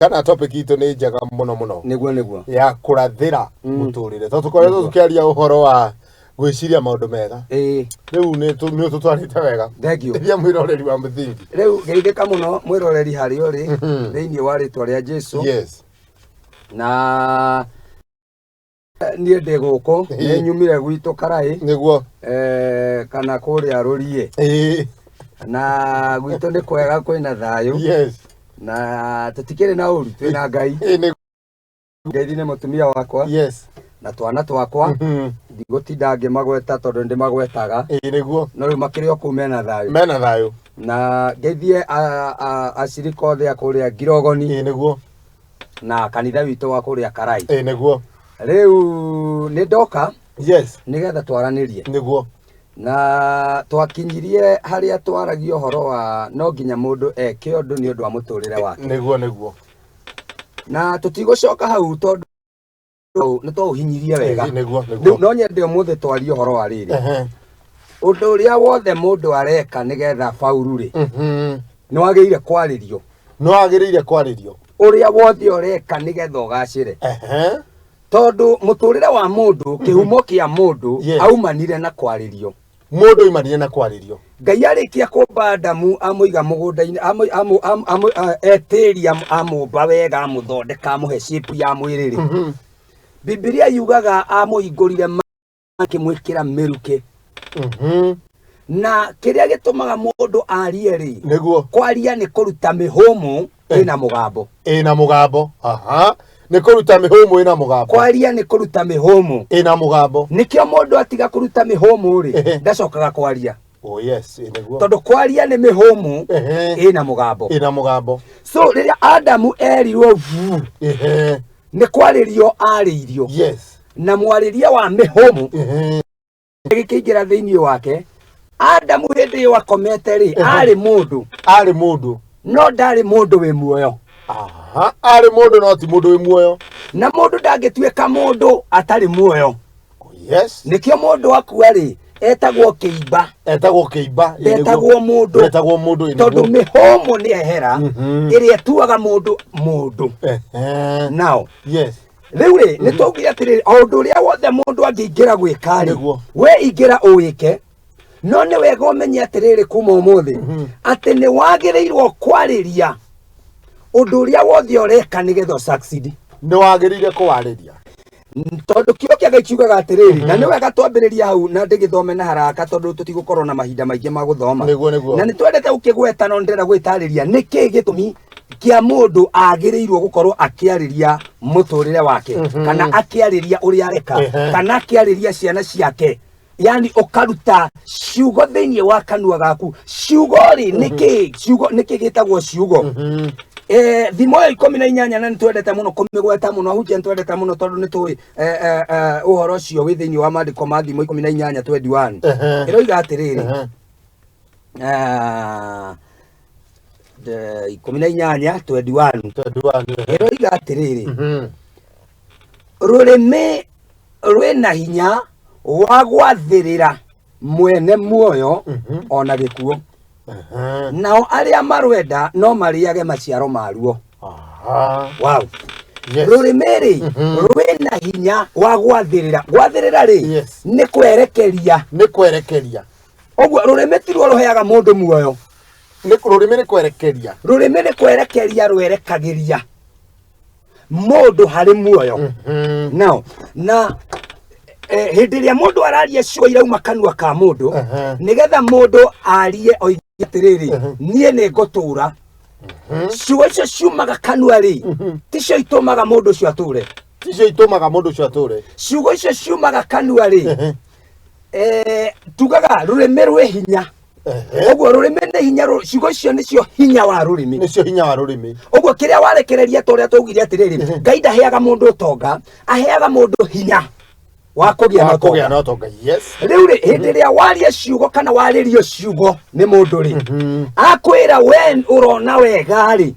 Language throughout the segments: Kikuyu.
Kana topic itũ nĩ njega mũno mũno. Nĩguo. Ya kũrathĩra mũtũrĩre, tondũ tũkoretwo tũkĩaria ũhoro wa gwĩciria maũndũ mega. Rĩu nĩ ũtũtwarĩte wega. Thank you. Ithia mwĩroreri wa mũthingi. Rĩu geithĩka mũno mwĩroreri harĩa ũrĩ thĩinĩ wa rĩtwa rĩa Jesu. Na niĩ ndĩ gũkũ, nĩ nyumire gwitũ Karaĩ, kana kũrĩa Rũriĩ. Na gwitũ nĩ kwega, kwĩna thayũ. Na tũtikĩrĩ na ũru, twĩna Ngai. Ngeithi nĩ mũtumia wakwa na twana twakwa. Ndigũtinda ngĩmagweta tondũ nĩndĩmagwetaga. No rĩu makĩrĩ o kũu mena thayũ. Mena thayũ. Na ngeithie acirika othe a kũrĩa Ngirogoni. Na kanitha witũ wa kũrĩa Karai. Rĩu nĩ ndoka nĩgetha twaranĩrie. Na twakinyirie harĩa twaragia ũhoro wa no nginya mũndũ eke ũndũ nĩ ũndũ wa mũtũrĩre wake. Nĩguo. Na tũtigũcoka hau tondũ nĩ twaũhinyirie wega. Nĩguo. Rĩu no nyende ũmũthĩ twarie ũhoro wa rĩrĩ. Ũndũ ũrĩa wothe mũndũ areka nĩgetha bauru rĩ, nĩ wagĩrĩire kwarĩrio. Nĩ wagĩrĩire kwarĩrio. Ũrĩa wothe ũreka nĩgetha ũgacĩre. Tondũ mũtũrĩre wa mũndũ, kĩhumo kĩa mũndũ, aumanire na kwarĩrio. Mũndũ aumanire na kwarĩrio. Ngai arĩkia kũmba Adamu, amũiga mũgũnda-inĩ, etĩria, amũmba wega, amũthondeka, amũhe shape ya mwĩrĩ rĩ. Bibilia yugaga amũhingũrire akĩmwĩkĩra mĩrukĩ. Na kĩrĩa gĩtũmaga mũndũ arie rĩ, kwaria nĩ kũruta mĩhũmũ ĩna mũgambo. Ĩna mũgambo. Aha. Nĩ kũruta mĩhũmũ ĩna mũgambo. Kwaria nĩ kũruta mĩhũmũ ĩna mũgambo. Nĩkĩo mũndũ atiga kũruta mĩhũmũ rĩ, ndacokaga kwaria. Oh yes, nĩguo. Tondũ kwaria nĩ mĩhũmũ ĩna mũgambo. Ĩna mũgambo. So rĩrĩa Adamu erirwo vu, nĩ kwarĩrio arĩirio. Na mwarĩrie wa mĩhũmũ gĩkĩingĩra thĩinĩ wake. Adamu hĩndĩ ĩyo akomete rĩ, arĩ mũndũ. Arĩ mũndũ. No ndarĩ mũndũ wĩ muoyo. Aha, arĩ mũndũ no ti mũndũ wĩ muoyo. Na mũndũ ndangĩtuĩka mũndũ atarĩ muoyo. Oh, yes. Nĩkĩo mũndũ akua rĩ, etagwo kĩimba. Etagwo kĩimba. Ndetagwo mũndũ. Ndetagwo mũndũ, Tondũ mĩhũmũ nĩ ehera, ĩrĩa ĩtuaga mũndũ mũndũ. Now, rĩu rĩ, nĩ twaugire atĩrĩrĩ, o ũndũ ũrĩa wothe mũndũ angĩingĩra gwĩka rĩ, we ingĩra ũwĩke, no nĩ wega ũmenye atĩrĩrĩ kuma ũmũthĩ, atĩ nĩ wagĩrĩirwo kwarĩria ũndũ ũrĩa wothe ũreka nĩgetha ũsucceed. Nĩ wagĩrĩire kũwarĩria. Tondũ kĩo kĩa Ngai kiugaga atĩrĩrĩ, na nĩ wega twambĩrĩria hau na ndĩgĩthome na haraka tondũ tũtigũkorwo na mahinda maingĩ ma gũthoma. Nĩguo. Na nĩ twendete gũkĩgweta, no ndĩrenda gwĩtarĩria nĩkĩ gĩtũmi kĩa mũndũ agĩrĩirwo gũkorwo akĩarĩria mũtũrĩre wake, kana akĩarĩria ũrĩa areka, kana akĩarĩria ciana ciake. Yani ũkaruta ciugo thĩinĩ wa kanua gaku. Ciugo rĩ, nĩkĩ ciugo, nĩkĩ gĩtagwo ciugo? Thimo ya 18, na nĩtwendete mũno kũmĩgweta mũno, ahunjia nĩtwendete mũno tondũ nĩtũĩ ũhoro ũcio wĩ thĩinĩ wa maandĩko ma Thimo 18:21. Ĩroiga atĩrĩrĩ, 18:21. 21. Ĩroiga atĩrĩrĩ, rũrĩmĩ rwĩna hinya wa gwathĩrĩra mwene muoyo ona gĩkuũ, nao arĩa marwenda no marĩage maciaro maruo. Wow. Rũrĩmĩ rĩ, rwĩna hinya wa gwathĩrĩra. Gwathĩrĩra rĩ, nĩ kwerekeria. Nĩ kwerekeria. Ũguo rũrĩmĩ ti ruo rũheaga mũndũ muoyo. Nĩ rũrĩmĩ nĩ kwerekeria. Rũrĩmĩ nĩ kwerekeria rwerekagĩria mũndũ harĩ muoyo. Now, na hĩndĩ ĩrĩa mũndũ araria, ciugo irauma kanua ka mũndũ, nĩgetha mũndũ arie oige atĩrĩrĩ, niĩ nĩ ngũtũra, ciugo icio ciumaga kanua rĩ, ticio itũmaga mũndũ ũcio atũre. Ticio itũmaga mũndũ ũcio atũre. Ciugo icio ciumaga kanua rĩ, tugaga rũrĩmĩ rwĩ hinya. Ũguo rũrĩmĩ nĩ hinya, ciugo icio nĩcio hinya wa rũrĩmĩ. Nĩcio hinya wa rũrĩmĩ. Ũguo kĩrĩa warekereria, ta ũrĩa twaugire atĩrĩrĩ, Ngai ndaheaga mũndũ ũtonga, aheaga mũndũ hinya wa kũgĩa na Wa kũgĩa ũtonga. na ũtonga. Yes. Rĩu rĩ, hĩndĩ ĩrĩa waria ciugo kana warĩrio ciugo nĩ mũndũ rĩ, akwĩra we ũrona wega rĩ,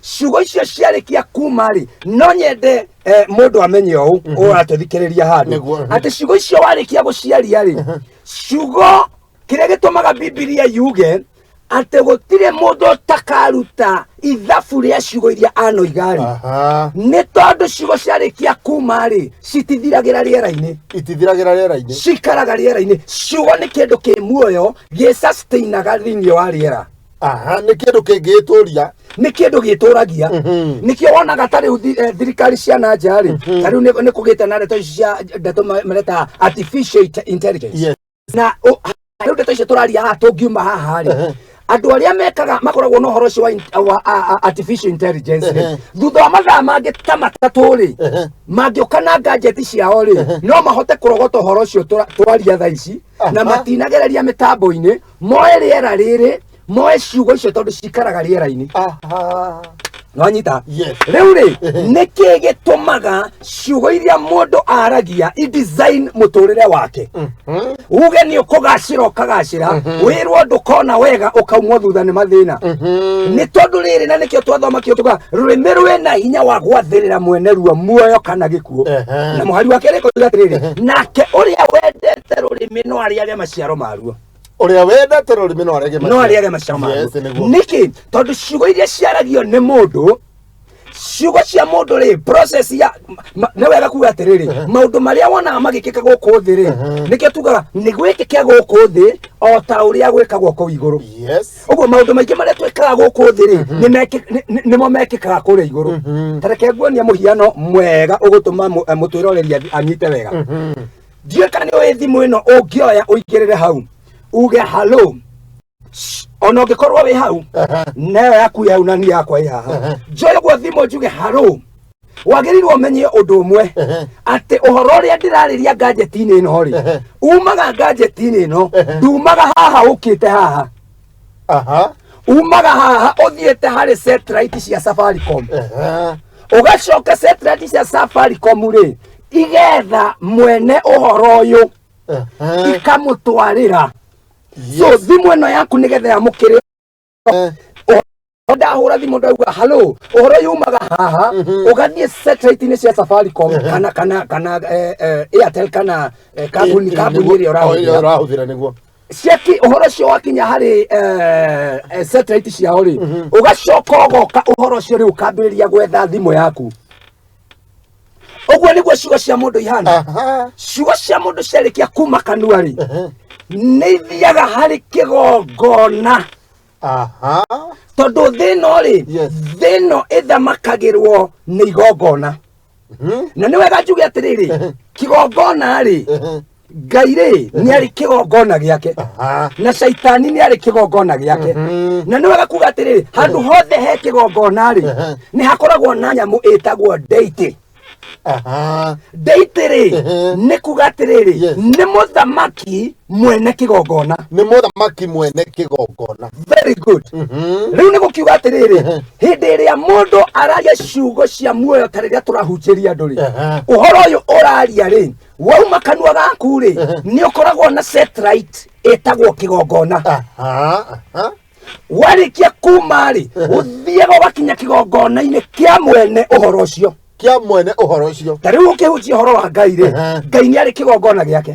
ciugo icio ciarĩkia kuma rĩ, no nyende mũndũ amenye ũũ ũratũthikĩrĩria handũ, atĩ ciugo icio warĩkia gũciaria rĩ, ciugo kĩrĩa gĩtũmaga Bibilia yuge Atĩ gũtirĩ mũndũ ũtakaruta ithabu rĩa ciugo iria anoiga rĩ. Nĩ tondũ ciugo ciarĩkia kuma rĩ, citithiragĩra rĩera-inĩ. Itithiragĩra rĩera-inĩ. Cikaraga rĩera-inĩ. Ciugo nĩ kĩndũ kĩ muoyo gĩsustainaga thĩinĩ wa rĩera. Aha, nĩ kĩndũ kĩngĩĩtũria. Nĩ kĩndũ gĩtũragia. Nĩkĩo wonaga ta rĩu thirikari cia na nja rĩ, ta rĩu nĩ kũgĩte na ndeto ici cia ndeto mareta artificial intelligence. Na rĩu ndeto icio tũraria haha, tũngiuma haha rĩ, andũ arĩa mekaga makoragwo na ũhoro ũcio wa artificial intelligence rĩ, thutha wa mathaa mangĩ ta 3 rĩ, mangĩũka na gadget ciao rĩ, no mahote kũrogota ũhoro ũcio twaria thaa ici, na matinagereria mĩtambo-inĩ, moe rĩera rĩrĩ, moe ciugo icio tondũ cikaraga rĩera-inĩ. Nwanyita? Yes. Rĩu rĩ, nĩkĩ gĩtũmaga ciugo iria mũndũ aragia i design mũtũrĩre wake? Uge nĩ ũkũgacĩra, ũkagacĩra, wĩrwo ndũkona wega, ũkaumwo thutha nĩ mathĩna. Nĩ tondũ rĩrĩ, na nĩkĩo twathoma kĩo tuga rũrĩmĩ rwĩna hinya wa gwathĩrĩra mwene ruo muoyo kana gĩkuũ. Na mũhari wa kerĩ koiga atĩrĩrĩ, nake ũrĩa wendete rũrĩmĩ no arĩage maciaro maruo. Ũrĩa wendete rũrĩmĩ no arĩage no arĩage maciaro maruo. Yes, nĩguo. Nĩkĩ? Tondũ ciugo iria ciaragio nĩ mũndũ, ciugo cia mũndũ rĩ, process ya nĩ wega kuga atĩrĩrĩ, maũndũ marĩa wonaga magĩkĩka gũkũ thĩ rĩ, nĩkĩo tugaga nĩ gwĩkĩke gũkũ thĩ o ta ũrĩa gwĩkagwo kũu igũrũ. Ũguo maũndũ maingĩ marĩa twĩkaga gũkũ thĩ rĩ, nĩmo mekĩkaga kũrĩa igũrũ. Ta reke nguonie mũhiano mwega ũgũtũma mũtwĩroreri anyite wega. Ndiũĩ kana nĩ ũĩ thimũ ĩno ũngĩoya ũingĩrĩre hau uge hello, ona ũngĩkorwo wĩ hau nayo yaku ĩ hau na niĩ yakwa ĩ haha, njoe ũguo thimũ njuge hello, wagĩrĩirwo ũmenye ũndũ ũmwe, atĩ ũhoro ũrĩa ndĩrarĩria gadget-inĩ ĩno rĩ, umaga gadget-inĩ ĩno, ndumaga haha ũkĩte haha. Umaga haha ũthiĩte harĩ satellite cia Safaricom. Ũgacoka satellite cia Safaricom rĩ, igetha mwene ũhoro ũyũ, ikamũtwarĩra. So thimũ ĩno yaku nĩgetha yamũkĩre ndahũra thimũ ndauga hello, ũhoro yumaga haha ũgathiĩ satellite-inĩ cia Safaricom kana Airtel kana kambuni ĩrĩa ũrahũthĩra. Ũrahũthĩra, nĩguo. Ciaki ũhoro ũcio wakinya harĩ satellite ciao rĩ, ũgacoka ũgoka ũhoro ũcio rĩu ũkambĩrĩria gwetha thimũ yaku. Ũguo nĩguo ciugo cia mũndũ ihana. Ciugo cia mũndũ ciarĩkia kuma kanua rĩ, nĩ ithiaga harĩ kĩgongona. Tondũ thĩ ĩno rĩ, thĩ ĩno ĩthamakagĩrwo nĩ igongona. Na nĩ wega njuge atĩrĩrĩ, kĩgongona rĩ, Ngai rĩ nĩ arĩ kĩgongona gĩake, na caitani nĩ arĩ kĩgongona gĩake. Na nĩ wega kuga atĩrĩrĩ, handũ hothe he kĩgongona rĩ, nĩ hakoragwo na nyamũ ĩtagwo deity. Deity rĩ, nĩ kuga atĩrĩrĩ, nĩ mũthamaki mwene kĩgongona. Nĩ mũthamaki mwene kĩgongona. Very good. Rĩu nĩ gũkiuga atĩrĩrĩ, hĩndĩ ĩrĩa mũndũ araria ciugo cia muoyo, ta rĩrĩa tũrahunjĩria andũ rĩ, ũhoro ũyũ ũraria rĩ, wauma kanua gaku rĩ, nĩ ũkoragwo na satellite ĩtagwo kĩgongona. Warĩkia kuma rĩ, ũthiaga ũgakinya kĩgongona-inĩ kĩa mwene ũhoro ũcio. Kĩa mwene ũhoro ũcio. Ta rĩu ũkĩhunjia ũhoro wa Ngai rĩ, Ngai nĩ arĩ kĩgongona gĩake.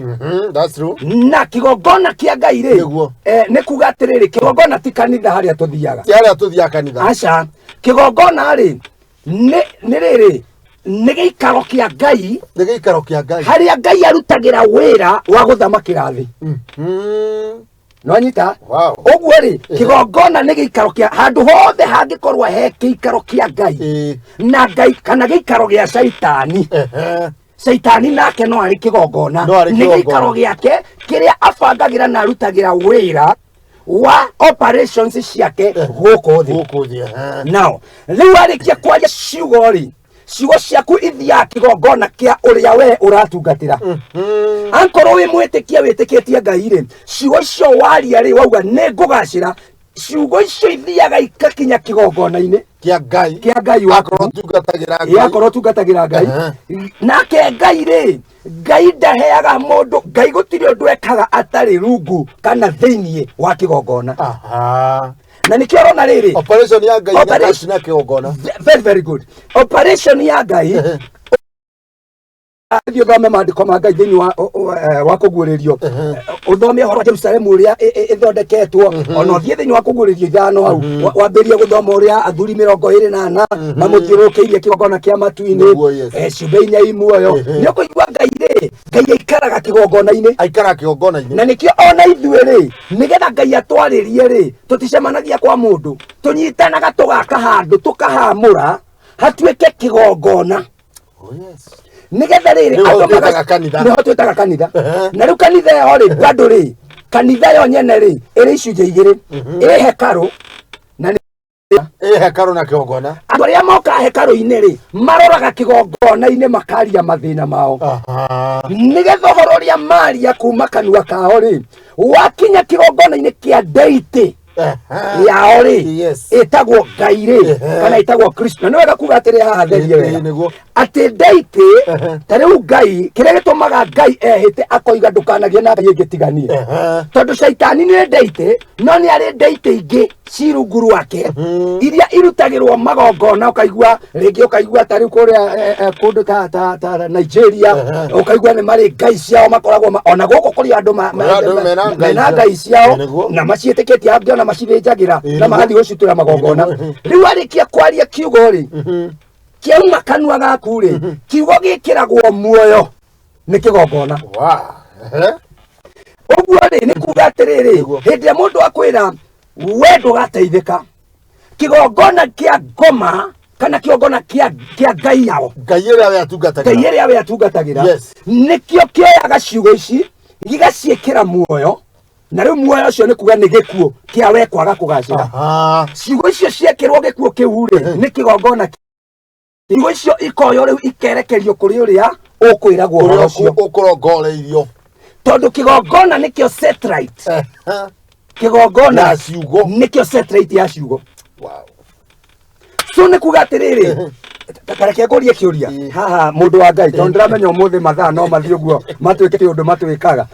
That's true. Na kĩgongona kĩa Ngai rĩ, Nĩguo. Nĩ kuga atĩrĩrĩ, kĩgongona ti kanitha harĩa tũthiaga. Ti harĩa tũthiaga kanitha. Aca, kĩgongona rĩ, nĩ rĩrĩ, nĩ gĩikaro kĩa Ngai. Nĩ gĩikaro kĩa Ngai. Harĩa Ngai arutagĩra wĩra wa gũthamakĩra thĩ. Nwanyita? Wow. Ũguo rĩ, kĩgongona nĩ gĩikaro kĩa handũ hothe hangĩkorwo he kĩikaro kĩa Ngai na Ngai kana gĩikaro gĩa caitani. Caitani nake no arĩ kĩgongona. No arĩ Nĩ kĩgongona. gĩikaro gĩake kĩrĩa abangagĩra na arutagĩra wĩra wa operations ciake gũkũ thĩ. Gũkũ thĩ. Now rĩu warĩkia kwaria ciugo rĩ, ciugo ciaku ithiaga kĩgongona kĩa ũrĩa we ũratungatĩra. Ankorwo wĩ mwĩtĩkia, wĩtĩkĩtie Ngai rĩ, ciugo icio waria rĩ, wauga nĩ ngũgacĩra, ciugo icio ithiaga ikakinya kĩgongona-inĩ kĩa Ngai. Kĩa Ngai waku. Akorwo tungatagĩra Ngai. Akorwo tungatagĩra Ngai. Nake Ngai rĩ, Ngai ndaheaga mũndũ, Ngai gũtirĩ ũndũ ekaga atarĩ rungu kana thĩiniĩ wa kĩgongona. Na nĩkĩo ũrona rĩrĩ, Operation ya Ngai Operation- na kĩgongona. Very very good. Operation ya Ngai. Thiĩ ũthome maandĩko ma Ngai thĩinĩ wa kũguũrĩrio, ũthome ũhoro wa Jerusalemu ũrĩa ĩthondeketwo. Ona ũthiĩ thĩinĩ wa kũguũrĩrio 5 hau, wambĩrĩrie gũthoma ũrĩa athuri 24 mamũthiũrũrũkĩirie kĩgongona kĩa matu-inĩ, Nĩguo, yes. Ciũmbe inya i muoyo. Nĩ ũkũigua Ngai rĩ, Ngai aikaraga kĩgongona-inĩ. Aikara kĩgongona-inĩ. Na nĩkĩo ona ithuĩ rĩ, nĩgetha Ngai atwarĩrie rĩ, tũticemanagia kwa mũndũ, tũnyitanaga tũgaka handũ tũkahamũra hatuĩke kĩgongona. Oh, yes. Nĩgetha rĩrĩ Nĩho andũ twĩtaga kanitha. Nĩho twĩtaga kanitha. Na rĩu kanitha ĩyo rĩ, bado rĩ, kanitha yo nyene rĩ, ĩrĩ icunjĩ igĩrĩ, ĩ hekarũ na nĩ Ĩ hekarũ na kĩgongona. Andũ arĩa moka hekarũ-inĩ rĩ, maroraga kĩgongona-inĩ makaria mathĩna mao, nĩgetha ũhoro ũrĩa maria kuma kanua kao rĩ, wakinya kĩgongona-inĩ kĩa deity yao rĩ, ĩtagwo Ngai rĩ, kana ĩtagwo Kristo. Na nĩ wega kuga atĩrĩ haha therie wega Nĩguo. Atĩ deity ta rĩu Ngai, kĩrĩa gĩtũmaga Ngai ehĩte akoiga ndũkanagĩe na ngai ĩngĩ tiganie, tondũ caitani nĩ deity, no nĩ arĩ deity ingĩ ci rungu rwake iria irutagĩrwo magongona. Ũkaigua rĩngĩ, ũkaigua ta rĩu kũrĩa kũndũ ta Nigeria, ũkaigua nĩ marĩ ngai ciao makoragwo ona gũkũ kũrĩ andũ Kũrĩ andũ mena ngai mena ciao. Ngai ciao, Nĩguo. na maciĩtĩkĩtie, angĩ ona macithĩnjagĩra na Nĩguo. magathiĩ gũcitũra magongona. Nĩguo. Rĩu arĩkia kwaria kiugo rĩ, kĩauma kanua gaku rĩ, kiugo gĩkĩragwo muoyo nĩ kĩgongona. Ũguo rĩ, nĩ kuga atĩrĩrĩ, Nĩguo. hĩndĩ ĩrĩa mũndũ akwĩra we ndũgateithĩka, kĩgongona kĩa ngoma kana kĩgongona kĩa ngai yao, Ngai ĩrĩa we atungatagĩra, ngai ĩrĩa we atungatagĩra, nĩkĩo kĩoyaga ciugo ici gĩgaciĩkĩra muoyo. Na rĩu muoyo ũcio nĩ kuga nĩ gĩkuũ kĩa we kwaga kũgacĩra. Ciugo icio ciekĩrwo gĩkuũ kĩu rĩ, nĩ kĩgongona. Ciugo icio ikoywo rĩu ikerekerio kũrĩ ũrĩa ũkwĩragwo ũhoro Ũrĩa ũcio, ũkũrongoreirio. Tondũ kĩgongona nĩkĩo satellite. Kĩgongona Ya ciugo. Nĩkĩo satellite ya ciugo. So nĩ kuga atĩrĩrĩ, ta reke ngũrie kĩũria haha, mũndũ wa Ngai, tondũ ndĩramenya ũmũthĩ mathaa no mathiĩ ũguo matuĩke kĩũndũ matuĩkaga.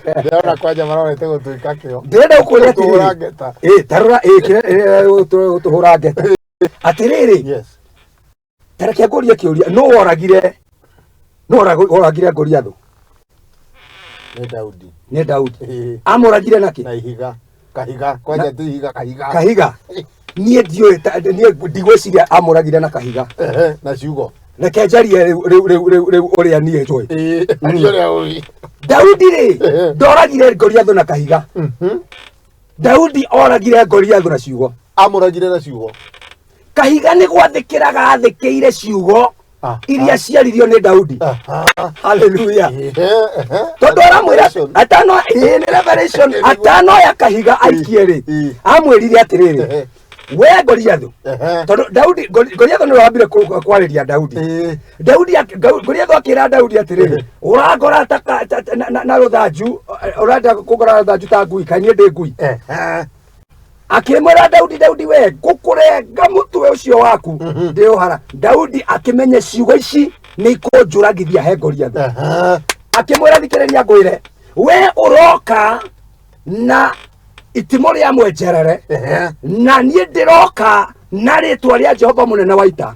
Ndĩrona kwanja marorete gũtuĩka kĩo. Ndĩrenda gũkũria Gũtũhũra atĩrĩrĩ, ngeta. Ĩ, tarora, ĩ, kĩrĩa gũtũhũra ngeta atĩrĩrĩ, ta reke ngũrie kĩũria, nũ woragire, nũ woragire Goliathũ? Nĩ Daudi. Nĩ Daudi. Amũragire nakĩ? Na ihiga. Kahiga. Kwanja ti ihiga, kahiga. Kahiga? Niĩ ndiũĩ, niĩ ndigwĩciria amũragire na kahiga. Na ciugo. Reke njarie rĩu rĩu rĩu rĩu rĩu ũrĩa niĩ njũĩ. Aria ũrĩa ũĩ. Daudi rĩ, ndoragire Goliathũ na kahiga. Daudi oragire Goliathũ na ciugo. Amũragire na ciugo. Kahiga nĩ gwathĩkĩra gathĩkĩire ciugo iria ciaririo nĩ Daudi. Haleluya! Tondũ aramwĩra Revelation. atano, ĩĩ, nĩ revelation. Atanoya kahiga aikie rĩ, amwĩrire atĩrĩrĩ, we Goliathũ, tondũ Daudi, Goliathũ nĩwe wambire kwarĩria Daudi. Daudi Goliathũ akĩra Daudi atĩrĩrĩ, ũrangora ta na rũthanju, ũrenda kũngora na rũthanju ta ngui? Kaĩ niĩ ndĩ ngui? Akĩmwĩra Daudi, Daudi we, ngũkũrenga mũtwe ũcio waku ndĩũhara. Daudi akĩmenya ciugo ici nĩ ikũnjũragithia he Goliathũ. Akĩmwĩra, thikĩrĩria ngwĩre, we ũroka na itimũ rĩa mwenjerere, na niĩ ndĩroka na rĩtwa rĩa Jehova mũnene wa ita.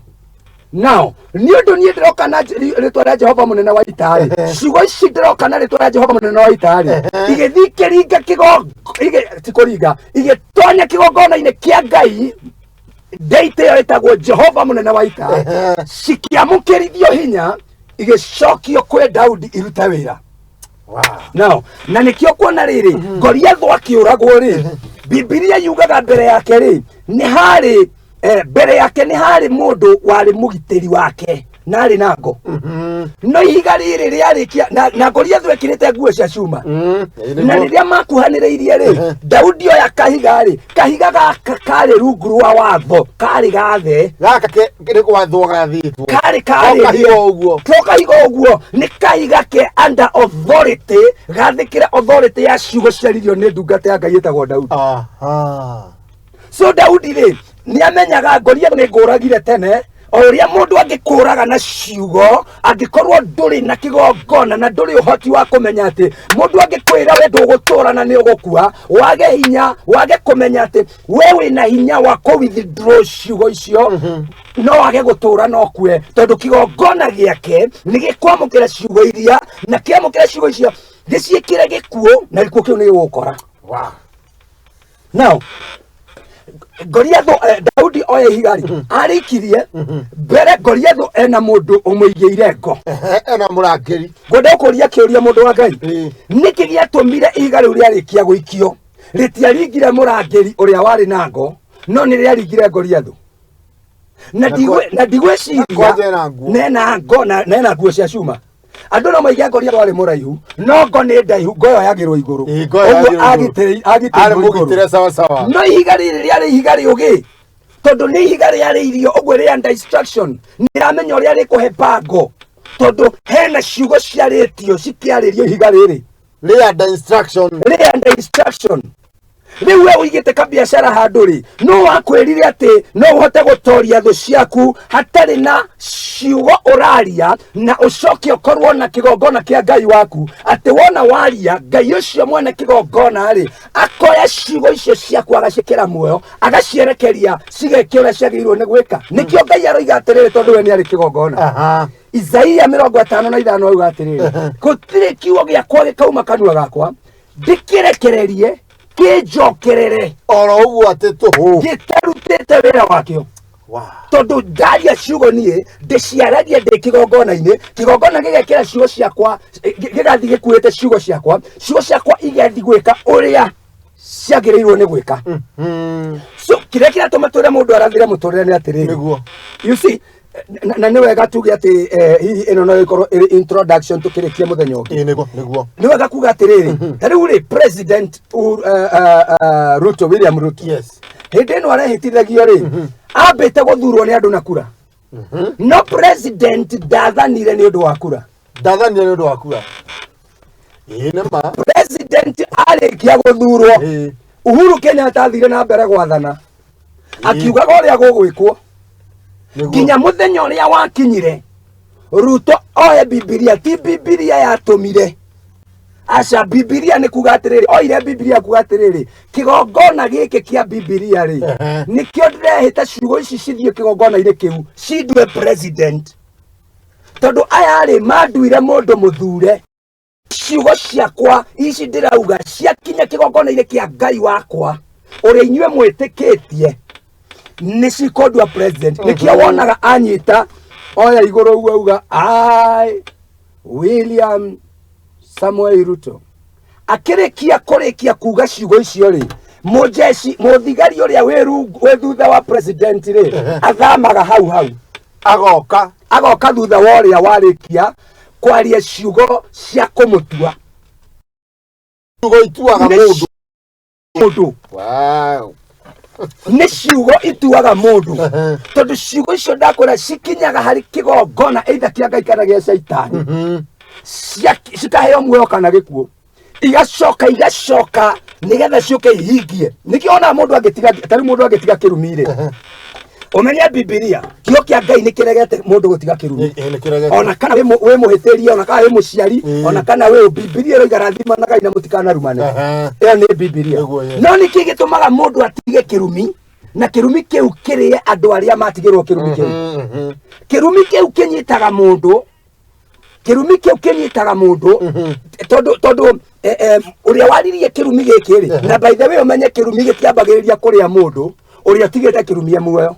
Nao nĩ ũndũ niĩ ndĩroka na rĩtwa rĩa Jehova mũnene wa ita rĩ, ciugo ici ndĩroka na rĩtwa rĩa Jehova mũnene wa ita rĩ, igĩthiĩ ikĩringa ti kũringa, igĩtonya kĩgongona-inĩ kĩa Ngai ndeite ĩyo ĩtagwo Jehova mũnene wa ita, cikĩamũkĩrithio hinya, igĩcokio kwĩ Daudi irute wĩra. Now, na nĩkĩo kuona rĩrĩ, Goliathũ akĩũragwo rĩ, Bibilia yugaga mbere yake rĩ, nĩ harĩ mbere yake nĩ harĩ mũndũ warĩ mũgitĩri wake na arĩ na ngo, no ihiga rĩrĩ rĩarĩkia na Goliathũ ekĩrĩte nguo cia cuma, na rĩrĩa makuhanĩrĩirie rĩ, Daudi oya kahiga rĩ, kahiga gaka karĩ rungu rwa watho, karĩ gathe. Gaka nĩ gwathwo gathĩtwo. Karĩ To kahiga ũguo. To kahiga ũguo, nĩ kahiga ke under authority, gathĩkĩre authority ya ciugo ciaririo nĩ ndungata ya Ngai ĩtagwo Daudi. So Daudi rĩ, nĩ amenyaga Goliath nĩ ngũragire tene. O ũrĩa mũndũ angĩkũraga na ciugo, angĩkorwo ndũrĩ na kĩgongona na ndũrĩ ũhoti wa kũmenya atĩ mũndũ angĩkwĩra we ndũgũtũra na nĩ ũgũkua, wage hinya, wage kũmenya atĩ we wĩna hinya wa kũ withdraw ciugo icio, no wage gũtũra no kue, tondũ kĩgongona gĩake nĩ gĩkwamũkĩra ciugo iria, na kĩamũkĩra ciugo icio gĩciĩkĩre gĩkuũ, na gĩkuũ kĩu nĩ gĩgũkora. Now Goliathu, Daudi oya ihiga rĩ, arĩikirie mbere. Goliathu ena mũndũ ũmũigĩire ngo. Ena mũrangĩri. Ngwenda gũkũria kĩũria, mũndũ wa Ngai. Nĩkĩ gĩatũmire ihiga rĩu rĩarĩkia gũikio rĩtiaringire mũrangĩri ũrĩa warĩ na ngo, no nĩ rĩaringire Goliathu? Na na ndigwĩciria Kwanja ena nguo. Nena ngo na nena nguo cia cuma. Andũ no maige Goliathu arĩ mũraihu, no ngo nĩ ndaihu, ngo ĩyo yagĩrwo igũrũ. Ĩĩ, ngo ĩyo ũguo yagĩrwo igũrũ. Agitĩirwo arĩ igũrũ. Mũgitĩre sawa sawa. No ihiga rĩrĩ rĩarĩ ihiga rĩũgĩ, tondũ nĩ ihiga rĩarĩirio ũguo rĩ under instruction, nĩramenya ũrĩa rĩkũhe bango, tondũ hena ciugo ciarĩtio cikĩarĩrio ihiga rĩrĩ. Rĩ under instruction. Rĩ under instruction. Rĩu we ũigĩte kabiacara handũ rĩ, no wakwĩrire atĩ no ũhote gũtoria thũ ciaku hatarĩ na ciugo ũraria, na ũcoke ũkorwo na kĩgongona kĩa Ngai waku, atĩ wona waria, Ngai ũcio mwene kĩgongona rĩ, akoya ciugo icio ciaku, agaciĩkĩra muoyo, agacierekeria cigeke ũrĩa ciagĩrĩirwo nĩ gwĩka. Nĩkĩo Ngai aroiga atĩrĩrĩ, tondũ we nĩ arĩ kĩgongona. Isaia 55 auga atĩrĩrĩ, gũtirĩ kiugo gĩakwa gĩkauma kanua gakwa ndĩkĩrekererie kĩnjokerere oro ũguo atĩ tũhũ gĩtarutĩte wĩra wakĩo. Tondũ ndaria ciugo niĩ ndĩciaragia ndĩ kĩgongona-inĩ, kĩgongona gĩgekĩra ciugo ciakwa, gĩgathiĩ gĩkuĩte ciugo ciakwa, ciugo ciakwa igathiĩ gwĩka ũrĩa ciagĩrĩirwo nĩ gwĩka. So kĩrĩa kĩratũma twĩre mũndũ arathire mũtũrĩre nĩ atĩrĩrĩ, you see, na nĩ wega tuge atĩ hihi ĩno no ĩkorwo ĩrĩ introduction tũkĩrĩkia mũthenya ũngĩ. Ĩĩ, nĩguo nĩguo. Nĩ wega kuga atĩrĩrĩ, ta rĩu rĩ, President Ruto, William Ruto, hĩndĩ ĩno arehĩtithagio rĩ, ambĩte gũthurwo nĩ andũ na kura, no president ndathanire nĩ ũndũ wa kura. Ndathanire nĩ ũndũ wa kura, ĩĩ nĩ ma. President arĩkia gũthurwo, Uhuru Kenyatta athire na mbere gwathana akiugaga ũrĩa gũgwĩkwo nginya mũthenya ũrĩa wakinyire Ruto oe Bibilia. Ti Bibilia yatũmire, aca. Bibilia nĩ kuga atĩrĩrĩ, oire Bibilia kuga atĩrĩrĩ, kĩgongona gĩkĩ kĩa Bibilia rĩ, nĩkĩo ndĩrehĩta ciugo ici cithiĩ kĩgongona-inĩ kĩu cindue president, tondũ aya rĩ manduire mũndũ mũthure. Ciugo ciakwa ici ndĩrauga ciakinya kĩgongona-inĩ kĩa Ngai wakwa ũrĩa inyuĩ mwĩtĩkĩtie, nĩ cikũndua president. Nĩkĩo wonaga anyita oya igũrũ ũguo auga, "I, William Samuel Ruto." Akĩrĩkia kũrĩkia kuga ciugo icio rĩ, mũjeshi mũthigari ũrĩa wĩ thutha wa president rĩ, athamaga hau hau. Agoka. Agoka thutha wa ũrĩa warĩkia kwaria ciugo cia kũmũtua. Ciugo ituaga Nĩ mũndũ. Mũndũ. Nĩ ciugo ituaga mũndũ, tondũ ciugo icio ndakwĩra cikinyaga harĩ kĩgongona either kĩa Ngai kana gĩa caitani, cikaheo muoyo kana gĩkuũ, igacoka igacoka nĩgetha ciũke ihingie. Nĩkĩo ona mũndũ angĩtiga, tarĩu mũndũ angĩtiga kĩrumi-rĩ, ũmenye Bibilia, kĩo kĩa Ngai nĩ kĩregete mũndũ gũtiga kĩrumi. Ĩĩ, nĩ kĩregete. Ona kana wĩ mũhĩtĩrie, ona kana wĩ mũciari, ona kana wĩ, Bibilia ĩroiga rathimanagai na mũtikanarumane. Ĩyo nĩ Bibilia. Nĩguo, yes. No nĩkĩ gĩtũmaga mũndũ atige kĩrumi na kĩrumi kĩu kĩrĩe andũ arĩa matigĩrwo kĩrumi kĩu? Kĩrumi kĩu kĩnyitaga mũndũ, kĩrumi kĩu kĩnyitaga mũndũ tondũ ũrĩa waririe kĩrumi gĩkĩ rĩ, na by the way ũmenye kĩrumi gĩtiambagĩrĩria kũrĩa mũndũ ũrĩa ũtigĩte kĩrumi e muoyo.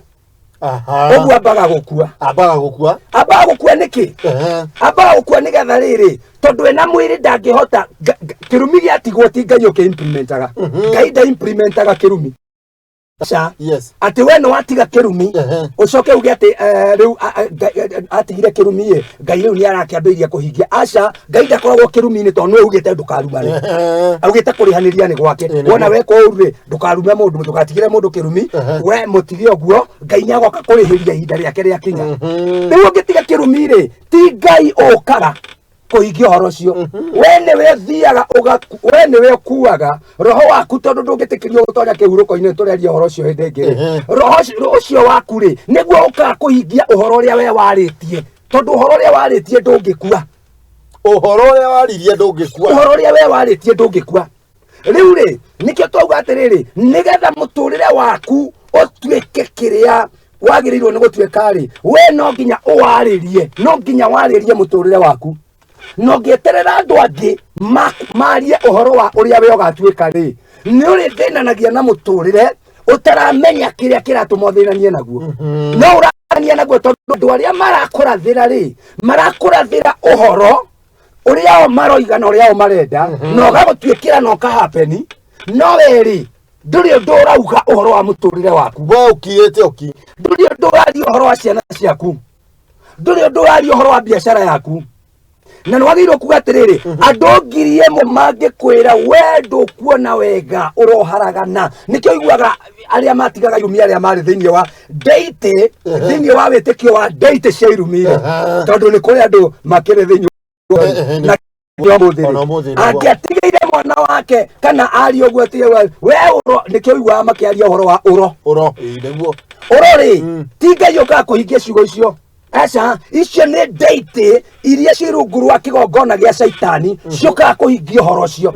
Ũguo ambaga gũkua. Ambaga gũkua. Ambaga gũkua nĩkĩ? Ambaga gũkua nĩgetha rĩrĩ, tondũ ena mwĩrĩ ndangĩhota kĩrumi gĩatigwo ti Ngai ũkĩ-implementaga. Ngai nda implementaga kĩrumi. Aca. Atĩ we nĩ watiga kĩrumi, ũcoke uge atĩ rĩu atigire kĩrumi ĩ, Ngai rĩu nĩ arakĩambĩrĩria kũhingia. Aca, Ngai ndakoragwo kĩrumi-inĩ, tondũ nĩwe ugĩte ndũkarumane. Augĩte kũrĩhanĩria nĩ gwake. Wona weka ũru rĩ, ndũkarume mũndũ, ndũgatigĩre mũndũ kĩrumi, we mũtige ũguo, Ngai nĩ agoka kũrĩhĩria ihinda rĩake rĩakinya. Rĩu ũngĩtiga kĩrumi rĩ, ti Ngai ũkaga. Kũhingia ũhoro ũcio, we nĩwe ũthiaga we nĩwe ũkuaga roho waku, tondũ ndũngĩtĩkĩrio gũtonya kĩhurũko-inĩ. Tũreria ũhoro ũcio hĩndĩ ĩngĩ rĩ. Roho ũcio waku rĩ, nĩguo ũkaga kũhingia ũhoro ũrĩa we warĩtie, tondũ ũhoro ũrĩa warĩtie ndũngĩkua. Ũhoro ũrĩa waririe ndũngĩkua. Ũhoro ũrĩa we warĩtie ndũngĩkua. Rĩu rĩ, nĩkĩo twauga atĩrĩrĩ, nĩgetha mũtũrĩre waku ũtuĩke kĩrĩa wagĩrĩirwo nĩ gũtuĩka rĩ, we no nginya ũwarĩrie, no nginya warĩrie mũtũrĩre waku. Na ũngĩeterera andũ angĩ marie ũhoro wa ũrĩa we ũgatuĩka rĩ, nĩ ũrĩthĩnanagia na mũtũrĩre ũtaramenya kĩrĩa kĩratũma ũthĩnanie naguo. No ũrania naguo tondũ andũ arĩa marakũrathĩra rĩ, marakũrathĩra ũhoro ũrĩa o maroiga na ũrĩa o marenda, na ũgagũtuĩkĩra na ũkahapeni, no we rĩ, ndũrĩ ũndũ ũrauga ũhoro wa mũtũrĩre waku. We ũkirĩte ũki. Ndũrĩ ũndũ ũraria ũhoro wa ciana ciaku, ndũrĩ ũndũ ũraria ũhoro wa biacara yaku. Na nĩ wagĩrĩirwo kuga atĩrĩrĩ, andũ 1,000 mangĩkwĩra we ndũkuona wega, ũroharagana. Nĩkĩo ũiguaga arĩa matigaga irumi, arĩa marĩ thĩinĩ wa ndeitĩ, thĩinĩ wa wĩtĩkio wa ndeitĩ cia irumi rĩ, tondũ nĩ kũrĩ andũ makĩrĩ thĩinĩ na ũmũthĩ. Ona ũmũthĩ nĩguo. Angĩatigĩire mwana wake kana aria ũguo atige we ũro, nĩkĩo ũiguaga makĩaria ũhoro wa ũro. Ũro, ĩĩ, nĩguo. Ũro rĩ, ti Ngai ũkaga kũhingia ciugo icio, aca, icio nĩ ndeitĩ iria ciĩ rungu rwa kĩgongona gĩa caitani ciũkaga kũhingia ũhoro ũcio.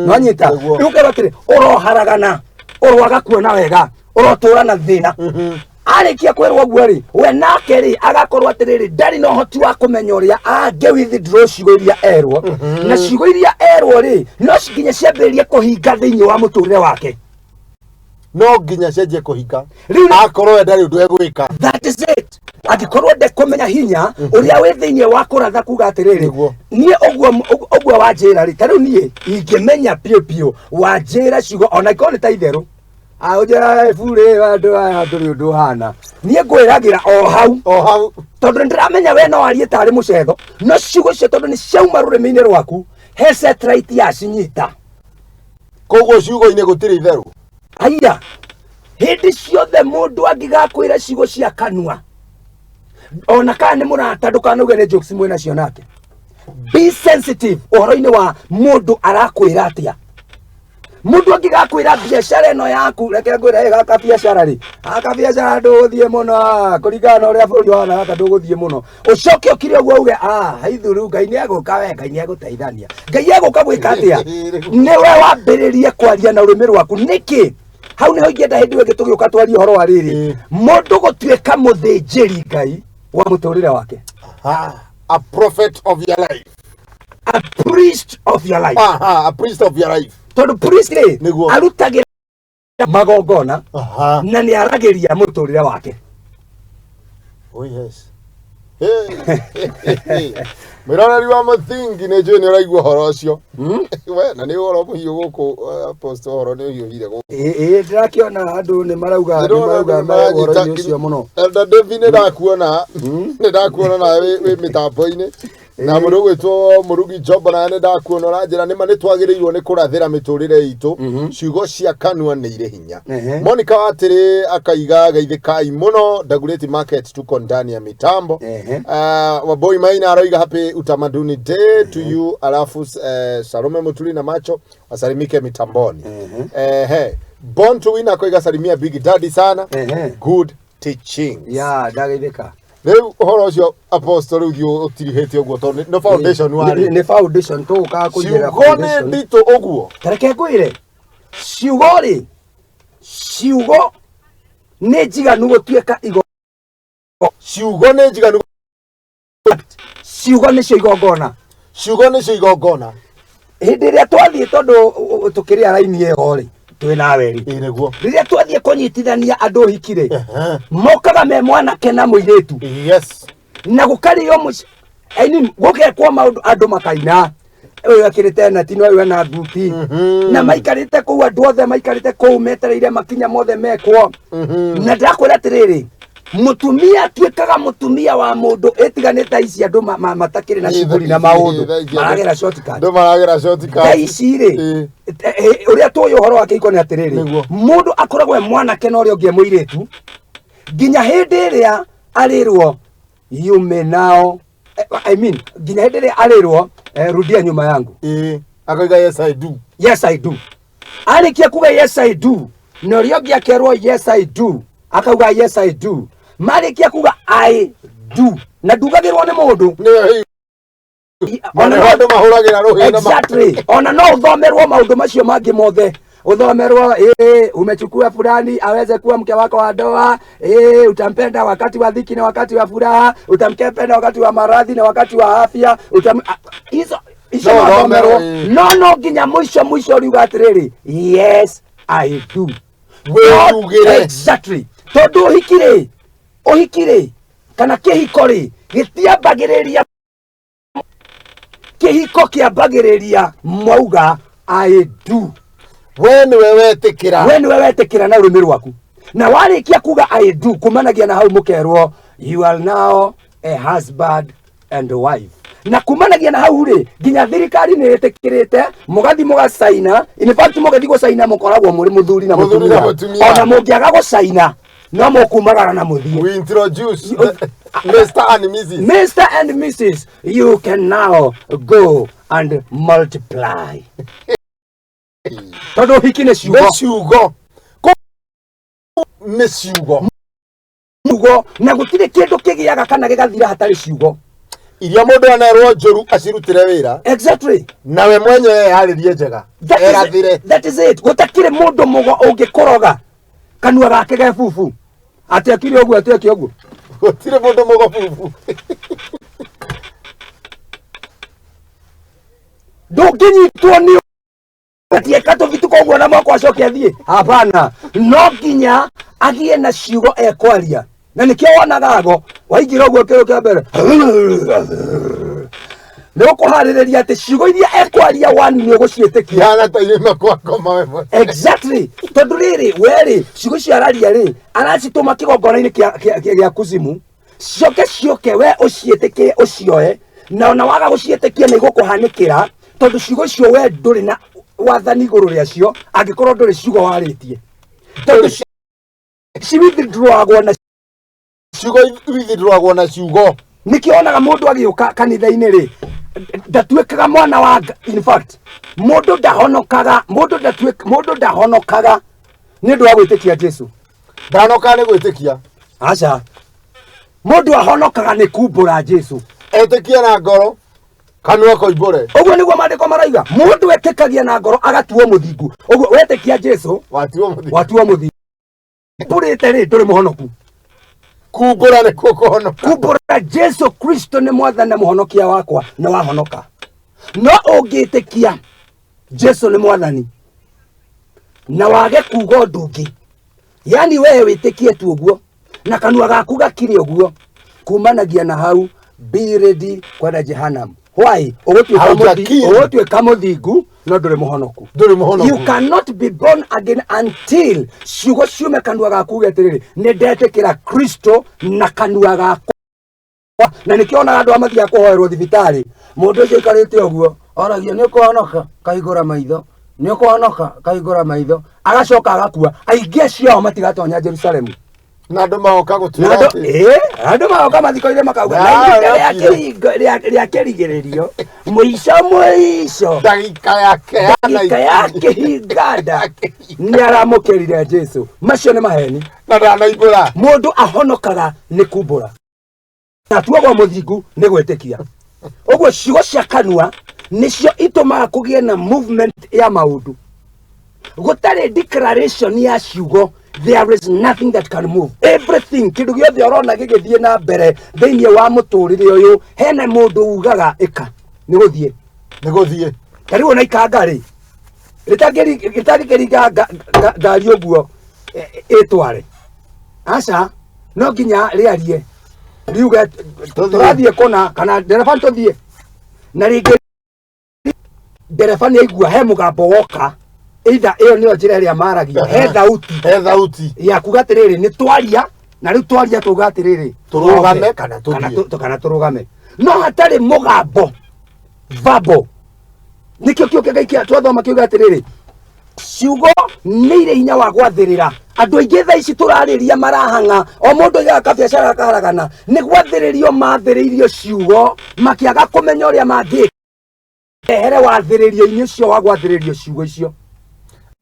Nwanyita? Nĩguo. Rĩu ũkerwo atĩrĩ, ũroharagana, ũroaga kuona wega, ũrotũra na thĩna. Arĩkia kwĩrwo ũguo rĩ, we nake rĩ, agakorwo atĩrĩrĩ, ndarĩ na ũhoti wa kũmenya ũrĩa angĩ withdraw ciugo iria erwo. Na ciugo iria erwo rĩ, no nginya ciambĩrĩrie kũhinga thĩinĩ wa mũtũrĩre wake. No nginya cenjie kũhinga. Rĩu akorwo we ndarĩ ũndũ egwĩka. That is it. Angĩkorwo ndekũmenya hinya ũrĩa wĩ thĩinĩ wa kũratha kuga atĩrĩrĩ, Nĩguo. Niĩ ũguo wanjĩra rĩ, ta rĩu niĩ ingĩmenya biũ biũ wanjĩra ciugo, ona ikorwo nĩ ta itherũ, ũnjĩra burĩ andũ aya ndũrĩ ũndũ ũhana, niĩ ngwĩragĩra o hau. O hau. Tondũ nĩndĩramenya we no arie tarĩ mũcetho, no ciugo icio tondũ nĩ ciauma rũrĩmĩ-inĩ rwaku, he satellite yacinyita. Koguo ciugo-inĩ gũtirĩ itherũ. Aya, hĩndĩ ciothe mũndũ angĩgakwĩra ciugo cia kanua, ona kana nĩ mũrata, ndũkanauge nĩ jokes mwĩ nacio nake. Be sensitive ũhoro-inĩ wa mũndũ arakwĩra atĩa. Mũndũ angĩgakwĩra biacara ĩno yaku, reke ngwĩre, "Ĩ, gaka biacara rĩ, gaka biacara ndũgũthiĩ mũno, kũringana na ũrĩa bũrũri ũhana, gaka ndũgũthiĩ mũno." Ũcoke ũkire ũguo uge, haithuru, Ngai nĩ egũka, we Ngai nĩ egũteithania. Ngai egũka gwĩka atĩa? Nĩwe wambĩrĩrie kwaria na rũrĩmĩ rwaku nĩkĩ? Hau nĩho ingĩenda hĩndĩ ĩyo ĩngĩ tũgĩũka twarie ũhoro wa rĩrĩ, mũndũ gũtuĩka mũthĩnjĩri Ngai wa mũtũrĩre wake. Ah, a prophet of your life. A priest of your life. Aha, a priest of your life. Tondũ priest rĩ, Nĩguo. arutagĩra magongona na nĩ aragĩria mũtũrĩre wake. Oh yes. Hey. Mwĩroreri wa mũthingi, nĩ njũĩ nĩ ũraigua ũhoro ũcio we, na nĩ ũhoro mũhiũ gũkũ, Apostle, ũhoro nĩ ũhiũhire gũkũ. Ĩĩ, ndĩrakĩona andũ nĩ marauga, nĩ Ndĩrona marauga andũ me nĩ ũhoro-inĩ maranyita ũcio mũno. Elder David, nĩ ndakuona, nĩ ndakuona nawe wĩ mĩtambo-inĩ, na mũndũ ũgwĩtwo Mũrugi Jombo, nawe nĩ ndakuona ũranjĩra nĩma nĩ twagĩrĩirwo nĩ kũrathĩra mĩtũrĩre itũ, ciugo cia kanua nĩ irĩ hinya. Monica Watĩrĩ akaiga, "Geithĩkai mũno Dagoretti Market, tuko ndani ya mitambo." Waboi Maina aroiga, "Happy Utamaduni Day to you." Alafu Salome Muturi na Macho wasalimike mitamboni. Born to Win akoiga, "Salimia Big Daddy sana." Good teaching. Ya ndageithĩka. Rĩu ũhoro ũcio, Apostle, rĩu thiĩ ũtirihĩte ũguo tondũ nĩ foundation warĩ. Nĩ foundation tũgũkaga kũigĩrĩra. Ciugo nĩ nditũ ũguo? Tareke ngwĩre, ciugo rĩ, ciugo nĩ njiganu gũtuĩka igo. Ciugo nĩ njiganu. Ciugo nĩcio igongona. Ciugo nĩcio igongona. Hĩndĩ ĩrĩa twathiĩ, tondũ tũkĩrĩa raini ĩyo rĩ, twĩ nawe rĩ, Ĩ, nĩguo. Rĩrĩa twathiĩ kũnyitithania andũ ũhiki rĩ, mokaga me mwanake na mũirĩtu, na gũkarĩo mũci, I mean, gũgekwo maũndũ, andũ makaina, ũyũ akĩrĩte nati na ũyũ ena thuti, na maikarĩte kũu, andũ othe maikarĩte kũu metereire makinya mothe mekwo. Na ndakwĩra atĩrĩrĩ, mũtumia atuĩkaga mũtumia wa mũndũ ĩtiganĩte ici andũ matakĩrĩ na cuguri na maũndũ, maragera shortcut. Andũ maragera shortcut. Thaa ici rĩ, ũrĩa tũĩ ũhoro wa kĩhiko nĩ atĩrĩrĩ, Nĩguo. mũndũ akoragwo e mwanake na ũrĩa ũngĩ e mũirĩtu nginya hĩndĩ ĩrĩa arĩrwo, you may now, I mean, nginya hĩndĩ ĩrĩa arĩrwo, Rudia nyuma yangu. Ĩĩ, akoiga, "Yes, I do." "Yes, I do." Arĩkia kuga "Yes, I do," na ũrĩa ũngĩ akerwo "Yes, I do," akauga "Yes, I do." Marĩkia kuga "I do," na ndugagĩrwo nĩ mũndũ. Nĩyo. Ona ona andũ mahũragĩra rũhĩ na Exactly. Ona no ũthomerwo maũndũ macio mangĩ mothe, ũthomerwo, umechukua fulani aweze kuwa mke wako wa ndoa, utampenda wakati wa dhiki na wakati wa furaha, utampenda wakati wa maradhi na wakati wa afya, hizo icio No no ũthomerwo. ũthomerwo, ĩĩ. No nginya mũico mũico ũriuga atĩrĩrĩ, "Yes, I do." Wĩyugĩre. Exactly. Tondũ ũhiki rĩ, ũhiki rĩ, kana kĩhiko rĩ, gĩtiambagĩrĩria, kĩhiko kĩambagĩrĩria mwauga "I do." We nĩwe wetĩkĩra. We nĩwe wetĩkĩra na rũrĩmĩ rwaku, na warĩkia kuga "I do," kumanagia na hau mũkerwo, "You are now a husband and wife." Na kumanagia na hau rĩ, nginya thirikari nĩ ĩtĩkĩrĩte, mũgathi mũgacaina. In fact, mũgĩthi gũcaina mũkoragwo mũrĩ mũthuri na Mũthuri na mũtumia. Mũtumia. Ona mũngĩaga gũcaina, no mũkumagara na mũthiĩ. We introduce Mr. and Mrs. Mr. and Mrs., you can now go and multiply, tondũ ũhiki nĩ ciugo. Nĩ ciugo. Nĩ ciugo. Ciugo, na gũtirĩ kĩndũ kĩgĩaga kana gĩgathira hatarĩ ciugo. Iria mũndũ anerwo njũru acirutĩre wĩra, nawe mwenyewe eharĩrie njega. That is, Erathire. That is it. Gũtakĩrĩ mũndũ mũgo ũngĩkũroga kanua gake ge bubu, atĩ akire ũguo, atĩ eke ũguo. Gũtirĩ mũndũ mũgo bubu. Ndũngĩnyitwo nĩ atieka tũbituko ũguo na moko acoke athiĩ. Hapana, no nginya agĩe na ciugo ekwaria, na nĩkĩo wonaga ago waingĩra ũguo, kĩndũ kĩa mbere nĩ ũkũharĩrĩria atĩ ciugo iria ekwaria wani nĩ ũgũciĩtĩkia. Ihana ta irĩma kwa ngoma we mwene. Exactly. Tondũ rĩrĩ, werĩ ciugo icio araria rĩ, aracitũma kĩgongona-inĩ gĩa kuzimu, cioke cioke, we ũciĩtĩkĩre, ũcioe, na ona waga gũciĩtĩkia nĩ igũkũhanĩkĩra, tondũ ciugo icio we ndũrĩ na wathani igũrũ rĩacio angĩkorwo ndũrĩ ciugo warĩtie, tondũ ci withdrawagwo na Ciugo withdrawagwo na ciugo. Nĩkĩo onaga mũndũ agĩũka kanitha-inĩ rĩ, ndatuĩkaga mwana wa in fact, mũndũ ndahonokaga, mũndũ ndahonokaga nĩ ũndũ wa gwĩtĩkia Jesu. Ndanoka nĩ gwĩtĩkia. Aca, mũndũ ahonokaga nĩ kumbũra Jesu. Etĩkia na ngoro, kanua koimbũre. Ũguo nĩguo maandĩko maraiga, mũndũ etĩkagia na ngoro agatuo mũthingu. Ũguo wetĩkia Jesu, watuo mũthingu. Watuo mũthingu. Mbũrĩte rĩ, ndũrĩ mũhonoku. Kumbũra nĩkuo kũhonoka. Kumbũra Jesu Kristo nĩ mwathani na mũhonokia wakwa, nĩ wahonoka. No ũngĩtĩkia Jesu nĩ mwathani na wage kuga ũndũ ũngĩ, yani wewe wĩtĩkie tu ũguo na kanua gaku gakire ũguo, kumanagia na hau, be ready kwenda jehanamu. Why? Haujakiri. Ũgũtuĩka mũthingu no ndũrĩ mũhonoku. Ndũrĩ mũhonoku. You cannot be born again until ciugo ciume kanua gaku uge atĩrĩrĩ, nĩ ndetĩkĩra Kristo na kanua gakwa. Na nĩkĩo onaga andũ a mathiaga kũhoerwo thibitarĩ, mũndũ ũcio aikarĩte ũguo oragia, "Nĩ ũkũhonoka?" Kahingũra maitho. "Nĩ ũkũhonoka?" Kahingũra maitho. Agacoka agakua. Aingĩ acio ao matigatonya Jerusalemu. Na andũ magoka Na gũtuĩra andũ atĩ andũ magoka mathiko-inĩ makauga, na Na, ihinda rĩa ũrakire. rĩa kĩrigĩrĩrio, mũico mũico, ndagĩka yake ya ndagĩka ya kĩhinganda nĩ aramũkĩrire Jesu. Macio nĩ maheni. Na ndanaimbũra. Mũndũ ahonokaga nĩ kumbũra, na atuagwo mũthingu nĩ gwĩtĩkia. Ũguo ciugo cia kanua nĩcio itũmaga kũgĩe na movement ya maũndũ. Gũtarĩ declaration ya ciugo, there is nothing that can move. Everything, kĩndũ gĩothe ũrona gĩgĩthiĩ na mbere thĩinĩ wa mũtũrĩre ũyũ, hena mũndũ ugaga ĩka, nĩ gũthiĩ. Nĩ gũthiĩ. Ta rĩu ona ikanga rĩ, rĩtangĩkĩringa ngari ũguo ĩtware, aca, no nginya rĩarie riuge, "Tũthiĩ." "Tũrathiĩ kũna," kana, "Ndereba, tũthiĩ." Na rĩngĩ ndereba nĩ aigua he mũgambo woka, either ĩyo nĩyo njĩra ĩrĩa maragia, he thauti He thauti ya kuga atĩrĩrĩ, nĩ twaria, na rĩu twaria tuga atĩrĩrĩ, Tũrũgame kana tũthiĩ. Kana tũrũgame. No hatarĩ mũgambo verbal, nĩkĩo kĩo kĩngai twathoma kiuga atĩrĩrĩ, ciugo nĩ irĩ hinya wa gwathĩrĩra. Andũ aingĩ thaa ici tũrarĩria marahang'a, o mũndũ aigaga kabiacara akaharagana, nĩ gwathĩrĩrio mathĩrĩirio ciugo makĩaga kũmenya ũrĩa mangĩka. Ehere wathĩrĩrio-inĩ ũcio wa gwathĩrĩrio ciugo icio.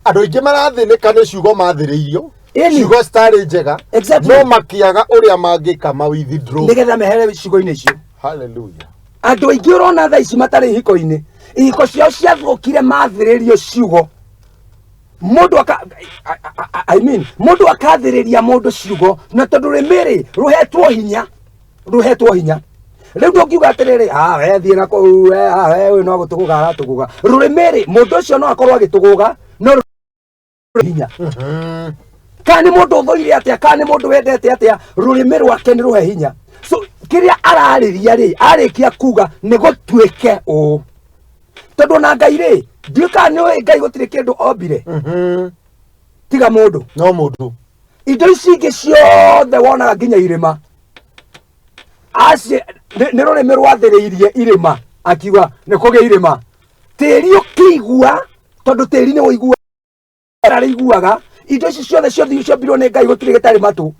Andũ aingĩ marathĩnĩka nĩ ciugo mathĩrĩirio. Ĩni. Ciugo citarĩ njega. Exactly. No makĩaga ũrĩa mangĩka ma withdraw. Nĩgetha mehere ciugo-inĩ icio. Hallelujah. Andũ aingĩ ũrona thaa ici matarĩ ihiko-inĩ, ihiko ciao ciathũkire mathĩrĩrio ciugo. Mũndũ aka I mean, mũndũ akathĩrĩria mũndũ ciugo, na tondũ rũrĩmĩ-rĩ rũhetwo hinya, rũhetwo hinya. Rĩu ndũngiuga atĩrĩrĩ, ah, we thiĩ na kũu, we, ah, we ũyũ no gũtũgũga aratũgũga. Rũrĩmĩ-rĩ, mũndũ ũcio no akorwo agĩtũgũga, no rũrĩ hinya. Kana nĩ mũndũ ũthũire atĩa, kana nĩ mũndũ wendete atĩa, rũrĩmĩ rwake nĩ rũhe hinya. So kĩrĩa ararĩria rĩ, arĩkia kuga nĩ gũtuĩke ũũ. Tondũ ona Ngai rĩ, ndiũĩ kana nĩ ũĩ Ngai gũtirĩ kĩndũ ombire tiga mũndũ. No mũndũ. Indo ici ingĩ ciothe wonaga nginya irĩma, aci nĩ rũrĩmĩ rwathĩrĩirie irĩma, akiuga nĩ kũgĩa irĩma. Tĩri ũkĩigua, tondũ tĩri nĩ ũiguaga, rĩiguaga indo ici ciothe ciothe ciombirwo nĩ Ngai, gũtirĩ gĩtarĩ matũ.